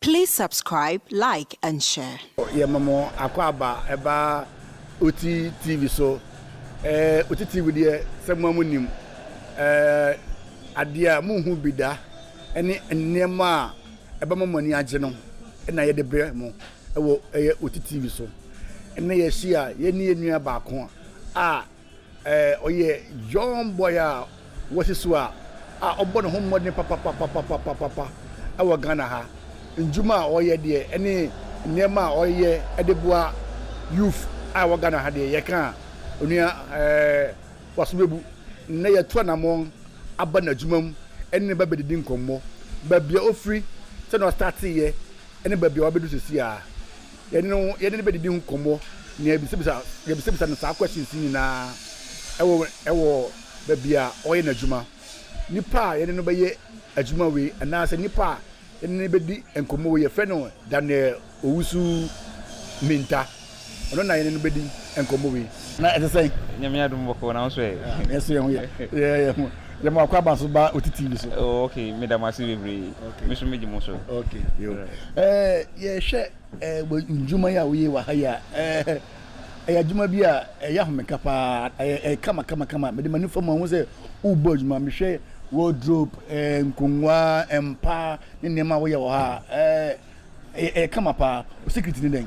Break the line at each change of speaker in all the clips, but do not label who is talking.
Please subscribe, like, and share.
Yɛma mo akwaaba ɛba Oti TV so. Oti TV deɛ, sɛ mo a mo nim adeɛ a monhu bi da ɛne nneɛma a ɛbɛma mo ani agye no ɛna yɛde brɛ mo ɛwɔ ɛyɛ Oti TV so. Ɛnɛ yɛahyia yɛne yɛn nua baako a ɔyɛ young boy a wɔsi so a ɔbɔ ne ho mmɔden papapapapapapa ɛwɔ Ghana ha. Ndwuma a ɔyɛ deɛ ɛne nneɛma a ɔyɛ ɛde boa youth a ɛwɔ Ghana ha deɛ, yɛka a, onua waso bɛbu. Nnɛ yɛto anammɔn aba n'adwuma mu ɛne ne ba bɛdidi nkɔmmɔ, baabi a ofiri, sɛnea ɔstarteeɛ ɛne baabi a wabɛdu sisi a yɛne no yɛne no bɛdidi ho nkɔmmɔ na yɛbisabisa no saa questions nyinaa ɛwɔ baabi a ɔyɛ n'adwuma. Nipa a yɛne no bɛyɛ adwuma wei anaasɛ nipa a yɛne no bɛdi nkɔmmɔ wei, yɛfrɛ no Daniel Owusu Minta. Ɔno na yɛne no bɛdi nkɔmmɔ wei. Na ɛte sɛn?
Nyame adom, bɔkɔ. Na wo nso ɛ?
Yɛso yɛn ho yɛ yɛ ho. Yɛma akwaaba so ba Oti TV so.
Oh, okay, meda mo ase bebree. Me nso megye mo so.
Okay, yo, yɛhwɛ wɔ ndwuma yi a woyɛ wɔ ha yi a, ɛyɛ adwuma bi a ɛyɛ ahomeka paa, ɛyɛ kama kama kama. Mede m'ani fam ahu sɛ wobɔ adwuma. Mehwɛ wardrobe, nkonnwa, mpa ne nneɛma a woyɛ wɔ ha a, ɛyɛ kama paa. O secret ne dɛn?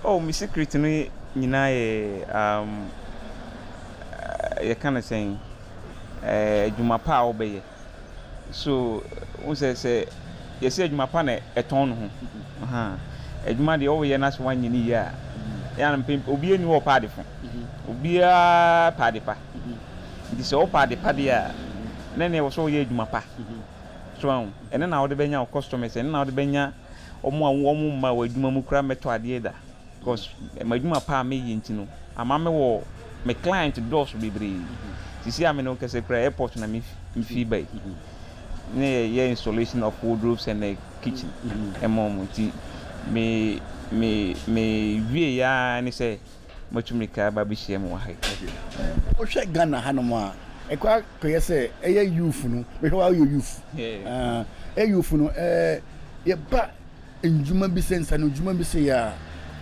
Oh, me secret no nyinaa yɛ yɛka no sɛn, adwuma pa a wobɛyɛ. So wo sɛ yɛsɛ adwuma pa na ɛtɔn no ho. Adwuma deɛ, woyɛ na sɛ woanyɛ no yie a, ɛyɛ mpɛ obiara ni hɔ ɔpɛ ade fo, obiara pɛ ade pa. Nti sɛ wopɛ ade pa deɛ a, na ɛneɛ wɔ sɛ woyɛ adwuma pa so ahu. Ɛno na wode bɛnya wo customers, ɛno na wode bɛnya ɔmo a wɔn mma wɔ adwuma mu koraa mmɛtɔ adeɛ da, because m'adwuma pa a meyɛ nti no ama me wɔ me client dɔɔso bebree. Sisi a me ne wo kasa kura, airport na mefi ba yi ne yɛ installation of wardrobes and the kitchen ɛma ɔmo. Nti me wie ya ne sɛ matu mirika aba abɛhyia mu wɔ ha yi.
Wohwɛ Ghana hanom a, ɛkɔ akɔyɛ sɛ ɛyɛ youth no, mehwɛ wa woyɛ youth. Ɛyɛ youth no, yɛba ndwuma bi sɛ nsa no ndwuma bi sɛ yɛ a,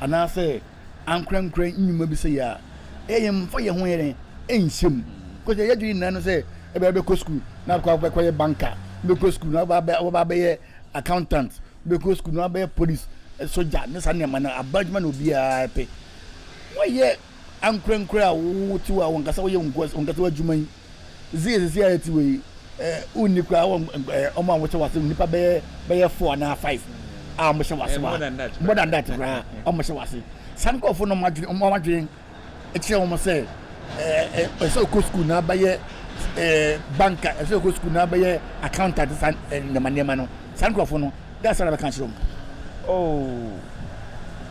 anaasɛ ankorankora nnwuma bi sɛ yɛ a, ɛyɛ yɛmfa yɛn ho yɛ dɛn ɛnhyɛ mu kɔsɛ yɛ adwene nyinaa no sɛ ɛbɛyɛ bɛkɔ sukuu na akɔ akɔyɛ banker, bɛkɔ sukuu na wɔba abɛyɛ accountant, bɛkɔ sukuu na abɛyɛ police, sogya ne saa nneɛma no. Aba adwuma na obiara pɛ. Wɔyɛ ankorankora a wote hɔ a, wɔn kasa wɔyɛ wɔn kasa w'adwuma yi sisi yɛ sisi a yɛte wɔ yi, wonni koraa wɔ ɔmo a wɔhyɛ w'ase nipa bɛyɛ four anaa five a wɔn hyɛ w'ase wa, more than that koraa ɔmo hyɛ w'ase. Saa nkurɔfoɔ no, ɔmo adwene kyerɛ wɔn sɛ ɛsɛ ɔkɔ sukuu na abɛyɛ banker, ɛsɛ ɔkɔ sukuu na abɛyɛ accountant, saa nneɛma no. Saa nkurɔfoɔ no, dɛ asa na bɛka kyerɛ wɔn?
Oh,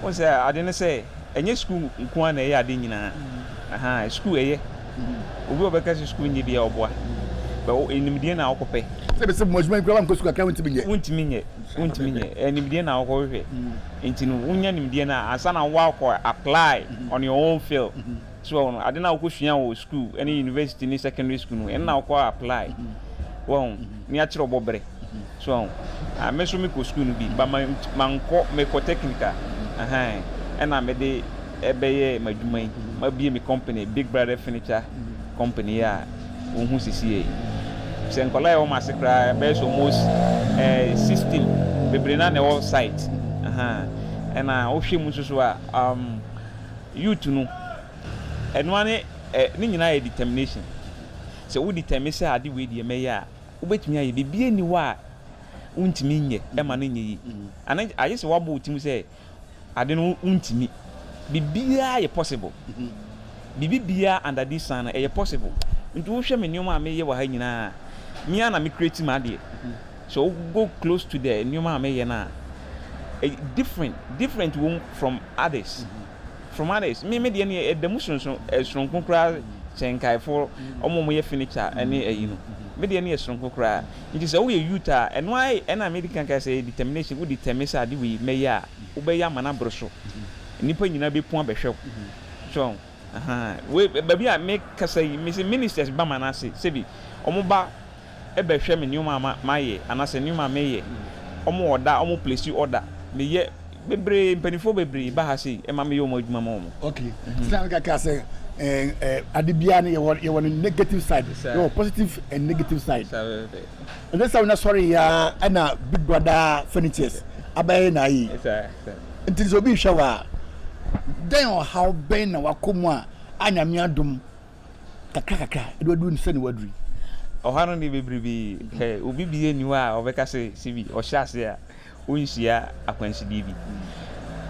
wɔn sɛ ade ne sɛ ɛnyɛ sukuu nko ara na ɛyɛ ade nyinaa. Sukuu ɛyɛ, obi a ɔbɛka sɛ sukuu nyɛ bi a, ɔboa bɛ. Nimdeɛ na ɔkɔpɛ.
Sɛ bɛ sɛ mo adwuma yi koraa, wankɔ sukuu akra, wontumi nyɛ.
Wontumi nyɛ. Nimdeɛ na ɔkɔhwehwɛ. Nti no wonya nimdeɛ no a, ansa na woakɔ apply on your own field so ɔno ade na wokɔsua wɔ school ɛne university ne secondary school no, ɛno na wokɔ apply wɔn ne akyerɛ ɔbɔ berɛ so ɔn. Me nso mekɔ school no bi ba, mankɔ, mekɔ technical, ɛna mede ɛbɛyɛ m'adwuma yi. Mabie me company, Big Brother Furniture Company a wohu sisi yɛ sɛ nkɔla yɛ wɔn ase koraa bɛyɛ sɛ almost 16 bebree na ɛwɔ site. Ɛna wohwɛ mu nso so a, youth no, ɛnoa ne ne nyinaa yɛ determination. Sɛ wo determine sɛ ade wei deɛ mɛyɛ a, wobɛtumi ayɛ. Biribi ani hɔ a wontumi nyɛ ɛma no nyɛ yi ana ayɛ sɛ woabɔ wo tim sɛ ade no wontumi. Biribiara yɛ possible, biribi biara under this sun no ɛyɛ possible. Nti wohwɛ me nneɛma a meyɛ wɔ ha nyinaa, me ara na me create m'adeɛ. So wo go close to the nneɛma a meyɛ no a, different different wɔm from others, from others. Me deɛ no ɛda mu sonson, ɛsoronko koraa kyɛn nkaefoɔ ɔmo a wɔyɛ furniture ɛne ɛyi no. Me deɛ no yɛ soronko koraa. Nti sɛ woyɛ youth a, ɛno ayɛ ɛna medi kan ka sɛ determination. Wo determine sɛ ade wei mɛyɛ a, wobɛyɛ ama no aboro so, nnipa nyinaa bɛpu abɛhwɛ wo so. Wei baabi a me kasa yi, me sɛ ministers ba ma n'ase sɛbi ɔmo ba ɛbɛhwɛ me nneɛma a mayɛ anaasɛ nneɛma a meyɛ. Wɔn order, wɔn place order. Meyɛ bebree, mpanimfoɔ bebree ba ha sei ɛma meyɛ wɔn adwuma ma wɔn.
Okay, sinna mi kaka sɛ ɛɛ ɛɛ ade biara no yɛwɔ yɛwɔ no negative side, yɛwɔ positive and negative side. Ɛsɛ sɛ wɔn sɔre ya ɛna Big Brother Furnitures abɛyɛ na ayi. Nti sɛ obi hwɛ wa, dɛn ɔhaw bɛn na wakɔ mu a anyame adom kakra kakra ɛde waduru sɛ ne waduru yi?
Ɔhaw no deɛ bebrebe, hɛ, obi biara nni hɔ a ɔbɛka sɛ sɛbi ɔhyɛ ase a ɔnhyia akwansideɛ bi.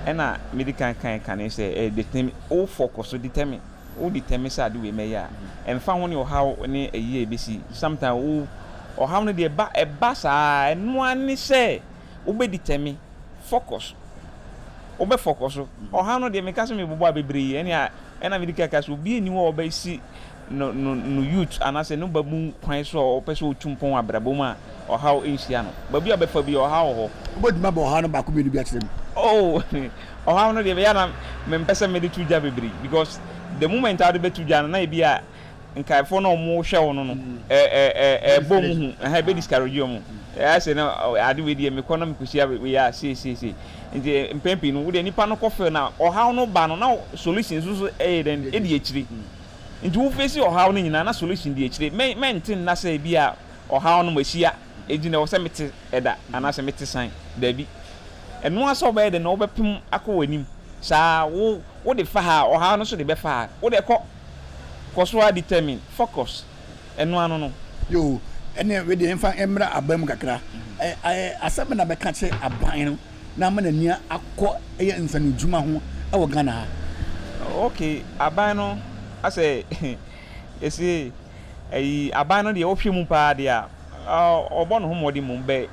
Ɛna medi kan kae kane sɛ ɛyɛ determine, wo focus so determine, wo determine sɛ ade wei mɛyɛ a, ɛmfa ho ne ɔhaw ne ayi a ɛbɛsi, sometimes wo ɔhaw no deɛ ɛba, ɛba saa, ɛno ara ne sɛ wobɛ determine, focus, wobɛ focus so. Ɔhaw no deɛ meka sɛ mebobɔ a bebree, ɛne ɛna medi kan ka sɛ obi nni hɔ a ɔbɛsi no no no youth anaasɛ no ba mu kwan so a ɔpɛ sɛ ɔtu mpɔn wɔ abrabɔ mu a ɔhaw nhyia no. Baabi a ɔbɛfa bi ɔhaw wɔ hɔ.
Wobɛtumi abɔ ɔhaw no baako mmienu bi akyerɛ me?
Oh, ɔhaw no deɛ ɛyɛ a na mempɛ sɛ mede to dwa bebree because the moment a wode bɛto dwa no na ebi a nkaefoɔ no a wɔhwɛ wo no no ɛbɔ wɔn hu, ɛha ɛbɛ discourage wɔn. Ɛyɛ sɛ na ade wei deɛ mekɔ na mekɔhyia wei a sei sei sei. Nti mpɛn pii no wo deɛ nipa no kɔ feel na ɔhaw no ba no na solution nso so ɛyɛ dɛn ɛdi akyire. Nti wo face ɔhaw no nyinaa na solution di akyire. Mɛ mɛnte nna sɛ ebi a ɔhaw no mahyia enti na ɛwɔ sɛ mete ɛda anaasɛ mete san. Dabi. Ɛno ara sɛ wobɛyɛ dɛn na wobɛpem akɔ w'anim. Saa wo wode fa ha a ɔhaw no nso de bɛfa ha. Wo deɛ kɔ. Kɔ so ara determine. Focus. Ɛno ano no.
Yoo, ɛneɛ wei deɛ yɛmfa mmra aban mu kakra. Ɛ ɛ asɛm bɛn na bɛka kyerɛ aban no na ama n'ani akɔ ɛyɛ nsanodwuma ho wɔ Ghana ha?
Ok, aban no asɛ yɛse ɛyi aban no deɛ wohwɛ mu paa deɛ a ɔbɔ ne ho mmɔden mmom bɛ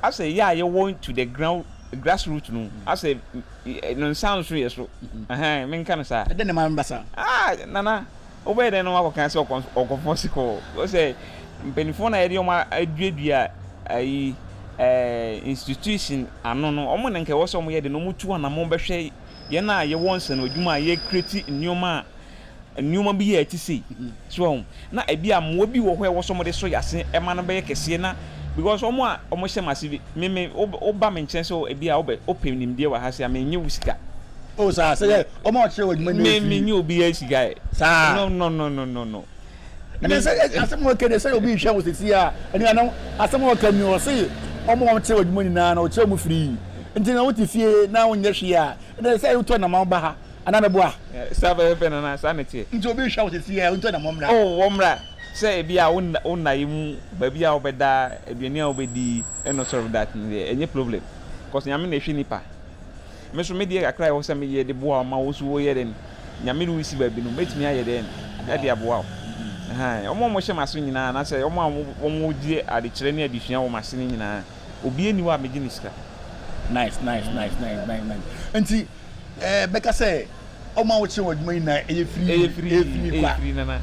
asɛ yɛ a yɛwɔ to the ground grass root no asɛ ne nsa nso yɛ so ɛhɛn menka no saa.
Ɛdɛn na ɛma no ba saa?
Ah Nana Wobɛyɛ dɛn na woakɔka sɛ ɔkɔmfoɔ se kɔ? Wohu sɛ mpanimfoɔ no a yɛde wɔn aduadua ayi ɛɛ institution ano no, wɔn na nka ɛwɔ sɛ wɔyɛ de na wɔtu anammɔn bɛhwɛ yɛn a yɛwɔ nsɛnodwuma a yɛrekreti nneɛma a nneɛma bi a ɛte sei. So wɔn na ebi a mmoa bi wɔ hɔ a ɛwɔ sɛ wɔde sɔ yɛn ase ɛma no bɛyɛ kɛseɛ na because wɔn a wɔhyɛ m'ase bi me me woba me nkyɛn sɛ ebi a wobɛ wopɛ nimdeɛ wɔ ha se a mennye wo sika.
Oh saa sɛ yɛ wɔn a wɔkyerɛ wɔ adwuma no
Me me nye obiara sika ɛ.
Saa.
No no no no no no.
Ɛnna sɛ asɛm a wɔka ni sɛ obi rehwɛ wo sisi a ɛne ano asɛm a wɔka ni ɔse wɔn a wɔkyerɛ wɔ adwuma nyinaa na wɔkyerɛ wɔn firii nti na wote fie na wonyɛ hwee a ɛnna sɛ wotɔ nam ba ha anaa mɛboa.
Saa pɛpɛpɛ nana saa na ɛteɛ.
Nti obi rehwɛ wo sisi a wontɔ nam mmra.
Oh wɔmmra sɛ ebi a wo nnaeɛ mu baabi a wobɛda aduane a wobɛdi ɛno sort of that no deɛ ɛnyɛ problem cause Nyame na ɛhwɛ nipa. Me nso me deɛ kakra a ɛwɔ sɛ meyɛ de boa wo ma wo nso woyɛ dɛn, Nyame de wo si baabi no, mɛtumi ayɛ dɛn de aboa wo. Ɛhaa, wɔn a wɔhyɛ m'ase nyinaa anaasɛ wɔn a wɔgye adekyerɛ ne adesua wɔ m'ase no nyinaa, obiara nni hɔ a megye ne sika.
Nice, nice, nice, nice, nice, nice. Nti, eh, bɛka sɛ wɔn a wokyerɛ wɔn adwuma nyinaa ɛyɛ free,
ɛyɛ free, ɛyɛ free kwa. Ɛyɛ free nana,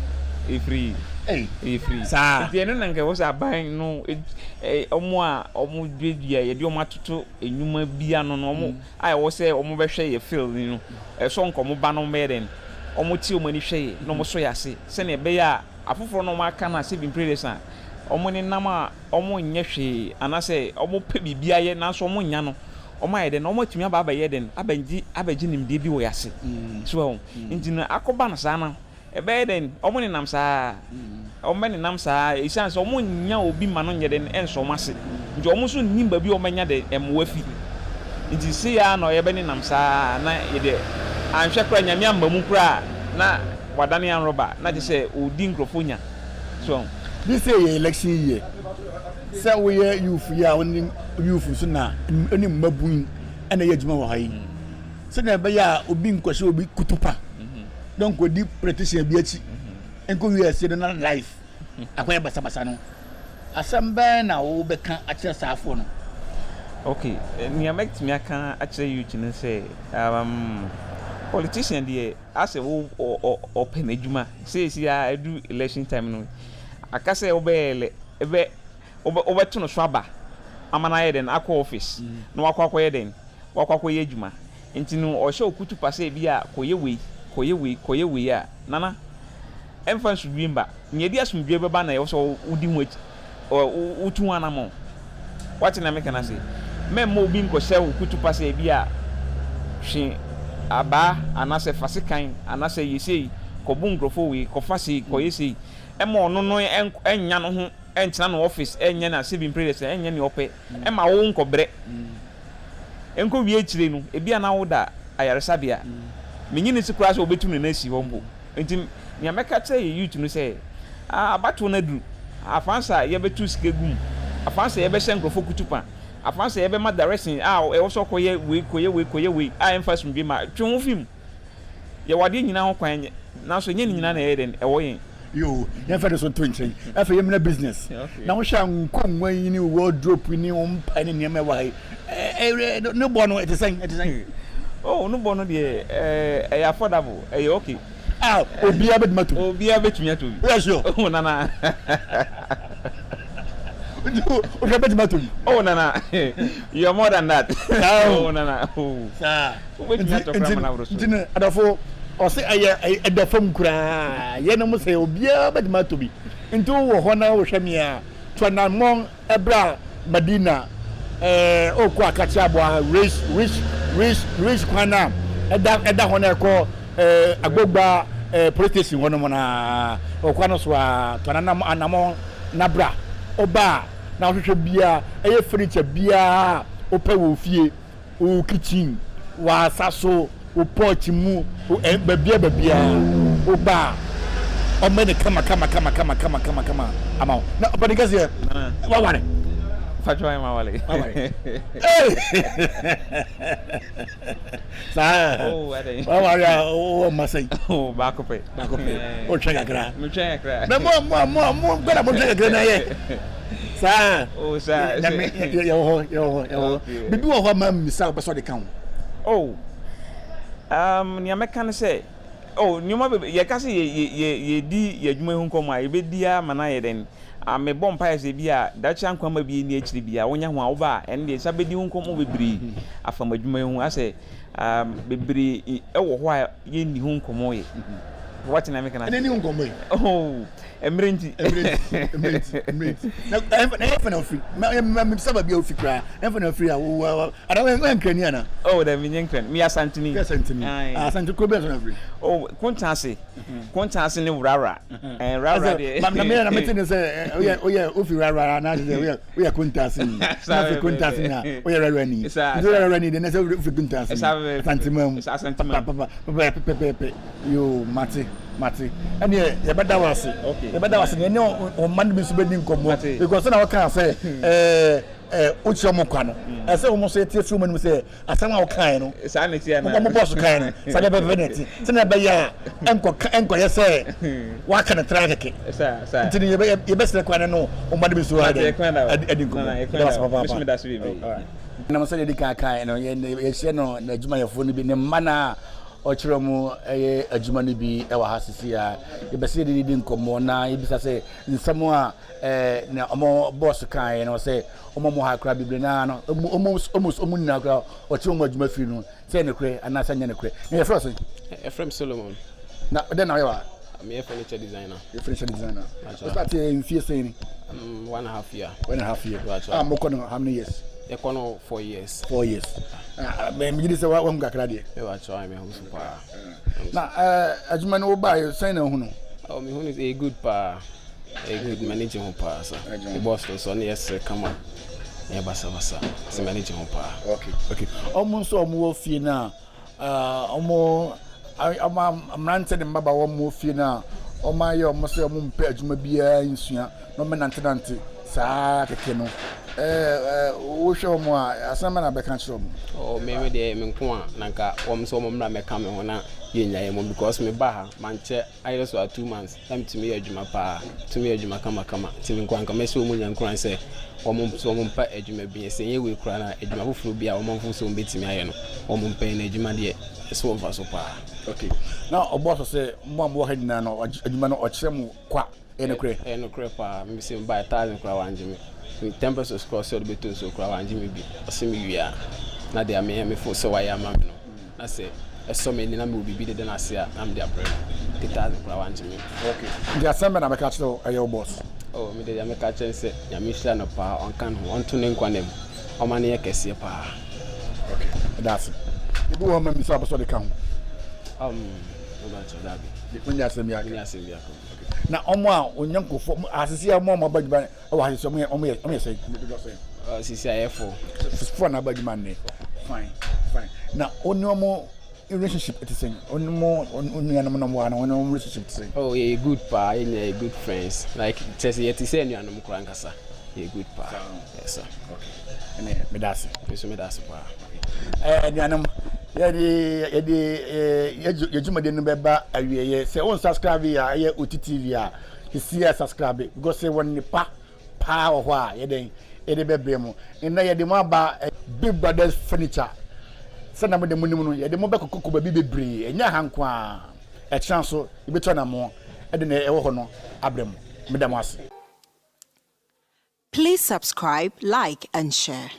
ɛyɛ free.
Ei,
ɛyɛ free.
Saa.
Nti ɛno na nka ɛwɔ sɛ aban no, wɔn a wɔduadua, yɛde wɔn atoto nnwuma bi ano no, wɔn a ɛwɔ sɛ wɔbɛhwɛ yɛ field no, ɛsɔ nka wɔn ba no wɔbɛyɛ dɛn? Wɔte wɔn ani hwɛ yɛ na wɔsɔ yɛ ase sɛnea ɛbɛyɛ a afoforɔ no a wɔaka no a sɛ mprɛdɛs a wɔnenam a wɔnyɛ hwee anaasɛ wɔpɛ biribi ayɛ nanso wɔnnya no, wɔayɛ dɛn? Wɔatumi aba abɛyɛ dɛn? Abɛgye abɛgye nimdeɛ bi wɔ yɛ ase. So wahu? Nti no akɔba no saa no, Ɛbɛyɛ dɛn? Wɔnenam saa ara. Wɔbɛnenam saa ara esiane sɛ wɔnnya obi mma no nyɛ dɛn nsɔ wɔn ase nti. Wɔn nso nnim baabi a wɔbɛnya dɛn mmoa afi. Nti sei ara na yɛbɛnenam saa ara na yɛde anhwɛ koraa Nyame amma mu koraa a na wadane anrɔba na kyerɛ sɛ ɔredi nkurɔfoɔ nya. So wahu?
This year yɛ election year sɛ woyɛ youth yi a wone youth nso na ɛne mmabun ɛna ɛyɛ adwuma wɔ ha yi. Sɛnea ɛbɛyɛ a obi nkɔhyɛ obi kutupa na nkɔdi politician bi akyi nkɔ wiase no na life akɔyɛ basabasa no, asɛm bɛn na wobɛka akyerɛ saafoɔ no?
Ok, nea mɛtumi aka akyerɛ youth no sɛ, um, politician deɛ asɛ wo ɔpɛ n'adwuma. Seesei a adu election time no, aka sɛ wobɛyɛ ɛbɛ wobɛto no so aba ama no ayɛ dɛn akɔ office na wakɔ akɔyɛ dɛn wakɔ akɔyɛ adwuma nti no ɔhyɛ wo kutupa sɛ ebia kɔyɛ wei, kɔyɛ wei, kɔyɛ wei a, Nana, ɛmfa nsomdwoe mma. Nea ɛde asomdwoe bɛba na ɛwɔ sɛ wodi ho akyi, wotu ho anammɔn. Woate nea meka no ase? Mɛmma obi nkɔhyɛ wo kutupa sɛ ebia twe abaa anaasɛ fa sekan anaasɛ yɛ sei, kɔbo nkurɔfoɔ wei, kɔfa sei, kɔyɛ sei. Ɛmma ɔno no nnya ne ho ntena ne office nyɛ n'asɛbi mprɛdɛsɛ, ɛnyɛ nea ɔpɛ. Ɛmma wo nkɔbrɛ. Ɛnkɔwie akyire no, ebia na woda ayaresabea. Mennye nni koraa sɛ wɔbɛtu ne nan asi hɔ mpo. Nti nea mɛka akyerɛ yɛn youth no sɛ, ah, abatoɔ no aduru. Afa sɛ yɛbɛto sika gu mu, afa sɛ yɛbɛhyɛ nkurɔfoɔ kutupa, afa sɛ yɛbɛma direction a ɛwɔ sɛ ɔkɔyɛ wei, kɔyɛ wei, kɔyɛ wei a ɛmfa asomdwoeɛ mma. Twe wo ho fi mu. Yɛwɔ adeɛ nyinaa ho kwan, nanso ɛnyɛ ne nyinaa na ɛyɛ dɛn, ɛwɔ yɛn.
Yoo, yɛmfa no so nto nkyɛn. Afei yɛmmra business. Na wohwɛ a nkongua yi ne wardrobe yi ne wo mpa ne nneɛma ɛwɔ ha yi, ne bɔ no ɛte sɛn? Ɛte sɛn?
Oh, ne bɔ no deɛ ɛyɛ affordable, ɛyɛ okay.
Ah, obiara bɛtumi atɔ bi.
Obiara bɛtumi atɔ bi.
Woyɛ sure?
Oh, nana.
Wohwɛ bɛtumi atɔ bi.
Oh, nana, you are more than that. Oh, nana. Oh.
Saa. Wobɛtumi atɔ koraa ma no aboro so. Nti no, adɔfo, ɔse ɛyɛ ɛda fam koraa. Yɛnom sɛ obiara bɛtumi atɔ bi. Nti wowɔ hɔ na wohwɛ me a, tu anammɔn bra Madina, ɛɛ, okɔ Akakye Aboa, rich, rich, rich, rich kwan a ɛda ɛda hɔ na ɛkɔ ɛɛ Agbogba ɛɛ police station hɔ nom na ɔkwan no so a, tu anammɔn na bra. Woba a, na wohwehwɛ biara, ɛyɛ furniture biara a wopɛ wɔ wo fie. wo kitchen, w'asa so, wo porch mu, wo ɛ baabiara baabiara woba a ɔmmɛ ne kama kama kama kama kama kama kama ama wo. Na ɔpɛni kɛseɛ waware.
Fatwa yɛ ma wale.
Waware. Saa.
Oh, adɛn.
Waware a wowɔ mma sɛn?
Oh, baako pɛ.
Baako pɛ. Wotwɛn kakra.
Metwɛn kakra.
Na mo mo mo mo gbɛdɛ mo twɛn kakra na yɛ. Saa.
Oh, saa.
Nyame yɛwɔ hɔ yɛwɔ hɔ yɛwɔ hɔ. Biribi wɔ hɔ a ma mmisa a wopɛ sɛ ɔde ka ho?
Oh, um, nea mɛka ne sɛ, oh, nneɛma bebree, yɛka sɛ yɛ yɛ yɛ yɛdi yɛn adwuma yi ho nkɔmmɔ a, yɛbɛdi ara ma no ayɛ dɛn? Ah, mebɔ mpaeɛ sɛ ebi a daakye ankwamma bi nni akyire bi a wonya ho a woba a, ɛno deɛ nsa bɛdi ho nkɔmmɔ bebree afa m'adwuma yi ho. Asɛ, um, bebree wɔ hɔ a yɛnni ho nkɔmmɔ yɛ. Woate nea meka no ase?
Ɛnni ho nkɔmmɔ yi.
Oh, mmerɛ nti.
Mmerɛ nti, mmerɛ nti, mmerɛ nti. Na ɛnfa na ɛnfa na ofiri. Ma ma mebisa baabi a ofiri koraa. Ɛnfa na ofiri a wo wo ana wo yɛ nkrani ana?
Oh, daabi menyɛ nkrani. Meyɛ Asanteni.
Yɛ Asanteni.
Aye.
Asante kuro bɛn so na ofiri?
Oh, Kontaase. Kontaase ne Wrawra. Eh, Wrawra deɛ.
Ma na me na mete ne sɛ oyɛ oyɛ ofiri Wrawra na sɛ oyɛ oyɛ Kontaase ni. Na ofiri Kontaase ni a oyɛ Wrawra ni. Nti oyɛ Wrawra ni deɛ na sɛ ofiri Kontaase ni. Asantema mu.
Asantema mu.
Papa papa pɛpɛpɛ. Yoo, mate, mate. Ɛneɛ yɛbɛda wo ase. Yɛbɛda wo ase na yɛne wo mma no bi nso bɛdi nkɔmmɔ. Because sɛnea wokaa sɛ ɛɛ ɛɛ wokyerɛ wɔn kwa no, ɛsɛ wɔn nso yɛte afiri wɔn anim sɛ asɛm a wokaeɛ no, wɔn bɔɔ so kaeɛ no, saa pɛpɛpɛ na ɛte. Sɛnea ɛbɛyɛ a ɛnkɔka ɛnkɔyɛ sɛ woaka no tra kɛkɛ. Nti no yɛbɛ yɛbɛsrɛ kwan no ne wo mma no bi nso ayɛ dɛn adi nkɔmmɔ. Yɛda wo ase papaapa. Nam sɛdeɛ yɛdi kan kaeɛ no, yɛhyia no n'adwumayɛfoɔ no bi, ne mma no a ɔkyerɛ wɔn ɛyɛ adwuma no bi wɔ ha sisi a yɛbɛ sɛ yɛde di nkɔmmɔ na yɛbisa sɛ nsɛm a ɛɛ na wɔn bɔs kaeɛ no sɛ wɔn a wɔn ha koraa bebree naa no wɔn almost wɔn nyinaa koraa ɔkyerɛ wɔn adwuma firi no sɛ ɛyɛ nokorɛ anaasɛ ɛnyɛ nokorɛ na yɛfrɛ sɛ.
Yɛfrɛ me Solomon.
Na dɛn na woyɛ wɔ ha?
Meyɛ furniture designer.
Yɛ furniture designer. Wo start yɛ mfie sɛn ni?
1.5 year.
1.5 year. Ah, mokɔ no how many years?
Yɛkɔ no 4 years.
4 years. Ah, megye di sɛ wahu kakra deɛ.
Mebakyɛ ayɛ mehu so paa.
Na adwuma no wobaeɛ sɛn na wohu no?
Oh, mehu no ɛyɛ good paa. Ɛyɛ good, m'ani gye ho paa sa. Me boss no nso ɔne yɛ sere kama. Ɛyɛ basabasa. Sɛ m'ani gye ho paa.
Okay. Ɔmo nso ɔmo wɔ fie no a ɔmo ɔmo mmeranteɛ ne mmabaawa ɔmo wɔ fie no a ɔmo ayɛ ɔmo sɛ ɔmo mpɛ adwuma biara nsua na ɔmo nantenante saa kɛkɛ no ɛɛ wohwɛ ɔmo a asɛm bɛ na bɛka kyerɛ ɔmo.
Oh, me me deɛ me nko a na nka wɔn nso wɔn mmra mɛka me ho na yɛnya yɛn mu because me ba ha mankyɛ ayɛ so a 2 months na metumi yɛ adwuma paa, tumi yɛ adwuma kamakama, nti me nko anka mɛsɛ wɔn nya nkuran sɛ wɔn nso wɔn mpa adwuma bi sɛ ɛnyɛ wei koraa na adwuma foforɔ bi a wɔn mfo sɛ wɔn bɛtumi ayɛ no wɔn mpɛ na adwuma deɛ ɛso wɔn fa so paa.
Okay, na ɔbɔ so sɛ mo a mowɔ ha nyinaa no adwuma no ɔkyerɛ mo kwa, ɛyɛ nokorɛ?
Ɛyɛ nokorɛ paa. Mese mebaeɛ 1,000 koraa wangye me, 10 pesewas koraa ɔsɛ ɔde bɛtɔ nsuo koraa wangye me bi, ɔsɛ me wie a na deɛ me mefo sɛ wayɛ ama me no na sɛ ɛsɔ m'ani na mewɔ biribi deda no ase a na mede abrɛ no, nti 1,000 koraa wangye me.
Okay, nti asɛm bɛ na bɛka kyerɛ wo ɛyɛ wo boss?
Oh, mede deɛ meka kyerɛ no sɛ Nyame nhyira no paa, ɔnka ne ho, ɔnto ne nkwa nna mu. Ɔma no yɛ kɛseɛ paa.
Okay, meda ase. Ebi wɔ hɔ ma mmisa a wopɛ sɛ ɔde ka ho?
Mebakyɛ, dabi.
Wonni asɛm bi aka?
Menni asɛm bi aka.
Okay. Na wɔn a wɔnyɛ nkurɔfoɔ, asese a wɔn a wɔaba adwuma wɔ ha sisi, wɔn yɛ wɔn yɛ wɔn yɛ sɛn? Dodoɔ sɛn?
Sisi a yɛ fo.
Fo na aba adwuma nnɛ. Fine, fine. Na wɔne wɔn relationship te sɛn? Wɔne mo nuanom na wɔn wɔ ha no, wɔne wɔn relationship te sɛn?
Oh, yɛyɛ good paa, yɛn nyinaa yɛ good friends. Like, kyerɛ sɛ yɛte sɛ anuanom koraa ankasa. Yɛ good paa. Yes sir.
Okay. Ɛnɛ meda ase.
Me nso meda ase paa.
Ɛɛ nuanom yɛde yɛde ɛɛ yɛ dwumadie no bɛba awieɛ sɛ wɔn subscribe yɛ a ɛyɛ Oti TV a sisi yɛ subscribe because sɛ wɔn nipa paa wɔ hɔ a yɛdɛn yɛde bɛbrɛ mu nnɛ yɛde mo aba Big Brothers Furniture sɛ na mo de mo nim no yɛde mo bɛkɔkɔkɔ baabi bebree ɛnyɛ ha nko a ɛkyena so yɛbɛtu anamɔ ɛde na ɛwɔ hɔ no abrɛ mo meda mo ase.
Please subscribe, like, and share.